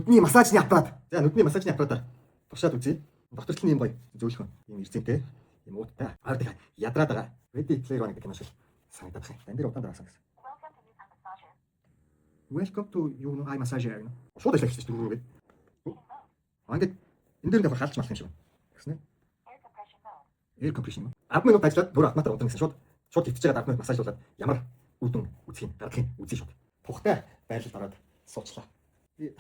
Нүдний массажны аппарат. За, нүдний массажны аппаратаар туршаад үзье. Доторч нь юм гоё зөөлхөн. Ийм эрзэнтэй, ийм ууттай. Ард ядраад байгаа. Ready Player One гэдэг юм шиг санагдаад байна. Энэ дээр удаан дараасан гэсэн. Welcome to you know eye massager гэнэ. Шууд ажиллах гэсэн чинь дөрөв гээд. Аа, ингээд энэ дээр нэг халж малах юм шиг байна. Тэгсэн ээ. Air compression. 10 минут ажиллаад бүр автоматар удан гэсэн, шууд хөвтөж байгаа 10 минут массажлуулаад ямар үр дүн үзэх юм, гаргах юм үзье шууд. Тухтай байрлалд ороод суучлаа. Би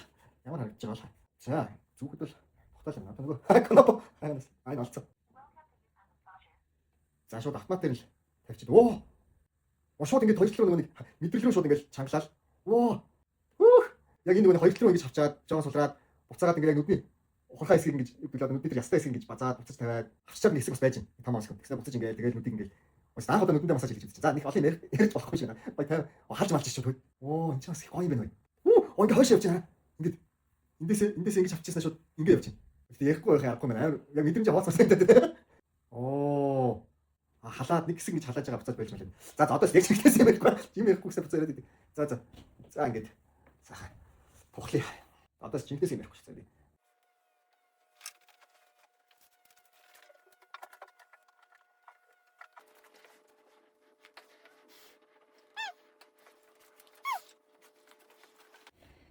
ямар харагдаж байгаа бол. За, зүгхэд бол тухтай л юм. Одоо нөгөө кноп хаагаас айн олцсон. За, шууд автомат дээр л тавьчихад. Оо. Оо, шууд ингээд хоёр тал руу нөгөө нэг мэдрэл рүү шууд ингээд чангалал. Оо. Хөөх. Яг энэ нөгөө хоёр тал руу ингэж авчаад жоон сулраад буцаагаад ингээд яг нүдний ухархаа хэсгийг ингэж юу гэдэг, нүдний тэр ястай хэсгийг ингэж базаад буцаж тавиад авчаад нэг хэсэг бас байж байна. Том хэсэг. Тэгснэ буцаж ингээд тэгэл нүдийг ингээд бас анх удаа нүдэндээ массаж хийж үзчих. За, нэг олон юм ярьж болохгүй шиг байна. Бай 50 халж малч чи. Оо, энэ ч бас их гоё юм байна. Оо, ингээд хойш явж байна. Ингээд эндээсээ ингэж авчихсан, шууд ингээд явж байна. Гэтэ ярихгүй байх аргагүй байна. Амар яг мэдрэмж хооцсон санагдаад. Оо. Халаад нэг хэсэг ингэж халааж байгаа, буцаад болж байна. За за, одоо л яг чигтээс юм ярихгүй. Юм ярихгүй гэсэн буцаа яриад идэв. За за. За, ингээд сайхан тухлаа. Одоо ч жинхнээс юм ярихгүй шүү дээ.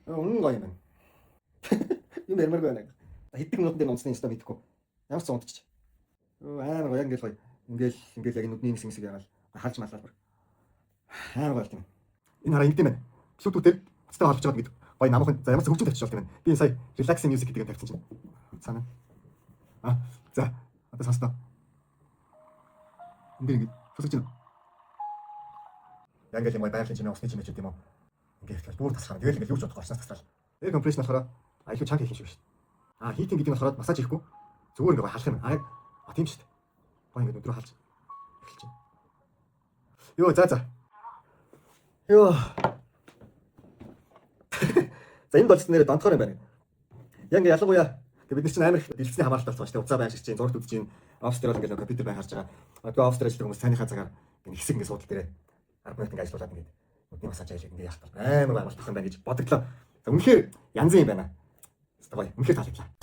Үнэн гоё юм байна. Юм ярмааргүй байна. Хэдэн минутанд дээр унтсны юм мэдэхгүй. Ямар ч унтчих. Амар гоё, ингээл гоё. Ингээл яг нүдний хэсэг хэсэг ягаал халж малаад бүр. Амар гоё юм. Энэ хараа ингэдэм байна. Bluetooth-ээр утастай холбож байгаа гэдэг гоё намхан, за, ямар ч хөгжим тавьчих болт юм байна. Би энэ сая relaxing music гэдэг юм тавьсан чинь. Цаана. А за, одоо сонслоо. Энд дэр ингэ сонсож байна. Яг ингээл юм гоё байгалийн чимээ, усны чимээ ч гэдэм юм уу. Ингээд ихтэл бүр тасрах. Тэгэл ингээл юу ч бодохгүй орчноос таслал. Air compression болохоор аюул чанга хийх юм шиг шүү дээ. А heating гэдэг нь болохоор массаж хийхгүй зүгээр ингээ халах юм. А яг тийм шүү дээ. Гоё ингээд өдрөө халж эхэлж байна. Йоо, за за. Йоо. За, энэ болцсон нэрээ донтохоор юм байна. Яг ингээ ялангуяа тэгээ бид нар чинь амар их дэлгэцний хамааралтай болсон шүү дээ. Утсаа байнг ширч чинь, зурагт үзэж чинь, офис дээр бол ингээ компьютер байнг харж байгаа. Тэгээ офис дээр ажилладаг хүмүүс цайныхаа цагаар ингээ хэсэг ингээ суудал дээрээ 10 минут ингээ ажиллаулаад ингээ нүдний массаж ажиллах ингээ яах тал амар амарх юм байна гэж бодогдлоо. За, үнэхээр янзын юм байна. Хэвээ гоё. Үнэхээр таалагдлаа.